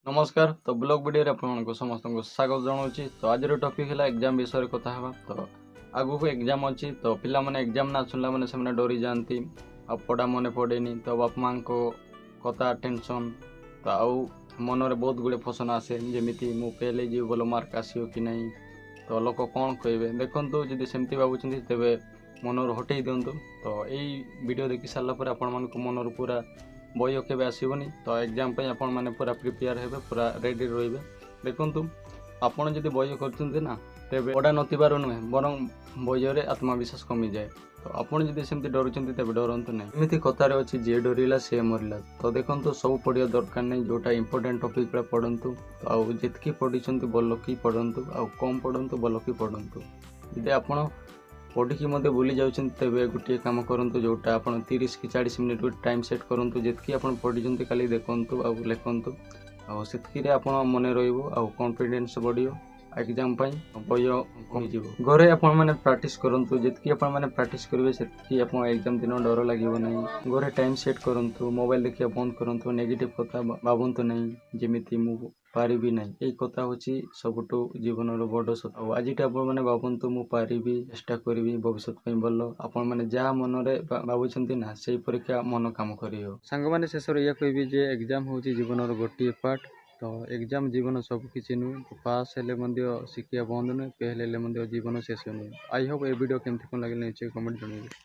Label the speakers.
Speaker 1: ନମସ୍କାର। ତ ବ୍ଲଗ୍ ଭିଡ଼ିଓରେ ଆପଣମାନଙ୍କୁ ସମସ୍ତଙ୍କୁ ସ୍ୱାଗତ ଜଣାଉଛି। ତ ଆଜିର ଟପିକ୍ ହେଲା ଏକ୍ଜାମ୍ ବିଷୟରେ କଥା ହେବା। ତ ଆଗକୁ ଏକ୍ଜାମ୍ ଅଛି। ତ ପିଲାମାନେ ଏକ୍ଜାମ୍ ନା ଶୁଣିଲା ମାନେ ସେମାନେ ଡରିଯାଆନ୍ତି ଆଉ ପଢ଼ା ମନେ ପଡ଼େନି। ତ ବାପା ମାଆଙ୍କ କଥା, ଟେନସନ୍, ତ ଆଉ ମନରେ ବହୁତ ଗୁଡ଼ିଏ ପ୍ରଶ୍ନ ଆସେ, ଯେମିତି ମୁଁ ଫେଲ୍ ହେଇଯିବି, ଭଲ ମାର୍କ ଆସିବ କି ନାହିଁ, ତ ଲୋକ କ'ଣ କହିବେ। ଦେଖନ୍ତୁ, ଯଦି ସେମିତି ଭାବୁଛନ୍ତି ତେବେ ମନରୁ ହଟେଇ ଦିଅନ୍ତୁ। ତ ଏଇ ଭିଡ଼ିଓ ଦେଖି ସାରିଲା ପରେ ଆପଣମାନଙ୍କୁ ମନରୁ ପୁରା ଭୟ କେବେ ଆସିବନି। ତ ଏକ୍ଜାମ୍ ପାଇଁ ଆପଣମାନେ ପୁରା ପ୍ରିପେୟାର ହେବେ, ପୁରା ରେଡ଼ି ରହିବେ। ଦେଖନ୍ତୁ, ଆପଣ ଯଦି ଭୟ କରୁଛନ୍ତି ନା, ତେବେ ପଢ଼ା ନଥିବାରୁ ନୁହେଁ, ବରଂ ଭୟରେ ଆତ୍ମବିଶ୍ୱାସ କମିଯାଏ। ତ ଆପଣ ଯଦି ସେମିତି ଡରୁଛନ୍ତି, ତେବେ ଡରନ୍ତୁ ନାହିଁ। ଏମିତି କଥାରେ ଅଛି, ଯିଏ ଡରିଲା ସିଏ ମରିଲା। ତ ଦେଖନ୍ତୁ, ସବୁ ପଢ଼ିବା ଦରକାର ନାହିଁ। ଯେଉଁଟା ଇମ୍ପୋର୍ଟାଣ୍ଟ ଟପିକ୍ ଗୁଡ଼ା ପଢ଼ନ୍ତୁ। ଆଉ ଯେତିକି ପଢ଼ିଛନ୍ତି ଭଲକି ପଢ଼ନ୍ତୁ, ଆଉ କମ୍ ପଢ଼ନ୍ତୁ, ଭଲକି ପଢ଼ନ୍ତୁ। ଯଦି ଆପଣ ପଢ଼ିକି ମଧ୍ୟ ଭୁଲି ଯାଉଛନ୍ତି, ତେବେ ଗୋଟିଏ କାମ କରନ୍ତୁ, ଯେଉଁଟା ଆପଣ 30 କି 40 ମିନିଟ୍ ଗୋଟେ ଟାଇମ୍ ସେଟ୍ କରନ୍ତୁ। ଯେତିକି ଆପଣ ପଢ଼ିଛନ୍ତି ଖାଲି ଦେଖନ୍ତୁ ଆଉ ଲେଖନ୍ତୁ, ଆଉ ସେତିକିରେ ଆପଣ ମନେ ରହିବ ଆଉ କନଫିଡେନ୍ସ ବଢ଼ିବ। ଏକ୍ଜାମ୍ ପାଇଁ ଭୟ କମିଯିବ। ଘରେ ଆପଣମାନେ ପ୍ରାକ୍ଟିସ୍ କରନ୍ତୁ। ଯେତିକି ଆପଣମାନେ ପ୍ରାକ୍ଟିସ୍ କରିବେ, ସେତିକି ଆପଣ ଏକ୍ଜାମ୍ ଦିନ ଡର ଲାଗିବ ନାହିଁ। ଘରେ ଟାଇମ୍ ସେଟ୍ କରନ୍ତୁ, ମୋବାଇଲ୍ ଦେଖିବା ବନ୍ଦ କରନ୍ତୁ, ନେଗେଟିଭ୍ କଥା ଭାବନ୍ତୁ ନାହିଁ, ଯେମିତି ମୁଁ ପାରିବି ନାହିଁ। ଏଇ କଥା ହେଉଛି ସବୁଠୁ ଜୀବନର ବଡ଼ ସତ। ଆଉ ଆଜିଠୁ ଆପଣମାନେ ଭାବନ୍ତୁ, ମୁଁ ପାରିବି, ଚେଷ୍ଟା କରିବି, ଭବିଷ୍ୟତ ପାଇଁ ଭଲ। ଆପଣମାନେ ଯାହା ମନରେ ଭାବୁଛନ୍ତି ନା, ସେଇ ପରୀକ୍ଷା ମନ କାମ କରିବ। ସାଙ୍ଗମାନେ, ଶେଷରେ ଏଇଆ କହିବି ଯେ ଏକ୍ଜାମ୍ ହେଉଛି ଜୀବନର ଗୋଟିଏ ପାର୍ଟ। ତ ଏକ୍ଜାମ୍ ଜୀବନ ସବୁ କିଛି ନୁହେଁ। ତ ପାସ୍ ହେଲେ ମଧ୍ୟ ଶିଖିବା ବନ୍ଦ ନୁହେଁ, ଫେଲ୍ ହେଲେ ମଧ୍ୟ ଜୀବନ ଶେଷ ନୁହେଁ। I Hope A video କେମିତି କ'ଣ ଲାଗିଲା, ନିଶ୍ଚୟ କମେଣ୍ଟ ଜଣାଇବେ।